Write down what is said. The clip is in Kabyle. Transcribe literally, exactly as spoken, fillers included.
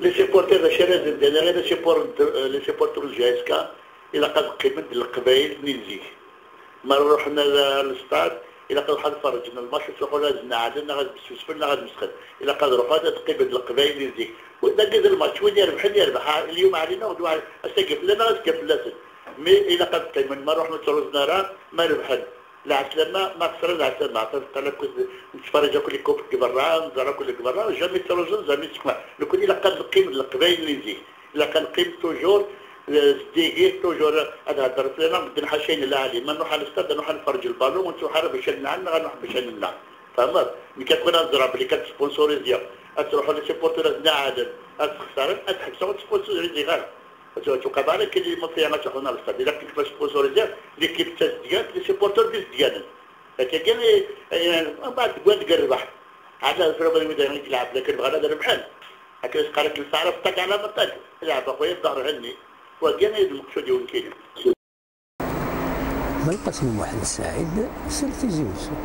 Les supporters d acu ara zedden, ɣer les supporters, les supporters n J S K, ilaq ad qqimen d leqbayel n zik. Ma ruḥen ar lestad, ilaq ad ruḥen ad ferrǧen lmač, ad truḥen ad neɛlen, neɣ ad ssusfen, neɣ ad mesxen. Ilaq ad ruḥen ad qqimen d leqbayel n zik. Dagi d lmač, win irebḥen, irbeḥ. Lyum ɛlin-aɣ-d, ass-agi fell-aneɣ, azekka fell-asen. Mi ilaq ad qqimen, ma ruḥen ur ttruẓen ara, ma rebḥen. Lɛeslama, ma xesren lɛeslama, atan qqan akk, nettferrij akk les coupes deg berra, nẓer akk deg berra, jamais ttruẓen, jamais ssekma. Nekkni ilaq ad neqqim d leqbayel n zik. Ilaq ad neqqim toujours, eh, zeddigit, toujours ad hedren fell-aneɣ medden ḥaca ayen lɛali. Ma nruḥ ar lestad, ad nruḥ ad nferreǧ lbalun, ur nettruḥ ara bac ad nɛen, neɣ ad nruḥ bac ad nenna. Tfehmeḍ? Nekk ad kun ad ẓreɣ belli kan sponsorisé, ad truḥu les supporters ad neɛɛden, ad sxesren, ad ḥebseɣ ur sponsorisé ara. Ad tuqabal akken i ma fiha ad truḥun ar lestad. Ilaq nekk ma sponsorisé, l'équipe d tazedgant, les supporters d izedganen. Akkagi, eh, eh, mbeɛd deg wad deg rrbeḥ. Ɛad ad frawad wid i ilɛeb, lakin bɣan ad rebḥen. Akken as-qqar akken taɛrabt, ṭag ɛla ma ṭag. Ilɛeb a xuya ḍher henni. Wagi i d lmeqsud-iw nekkini. Belqasem Muḥend Saɛid, sel Tizi Wezzu.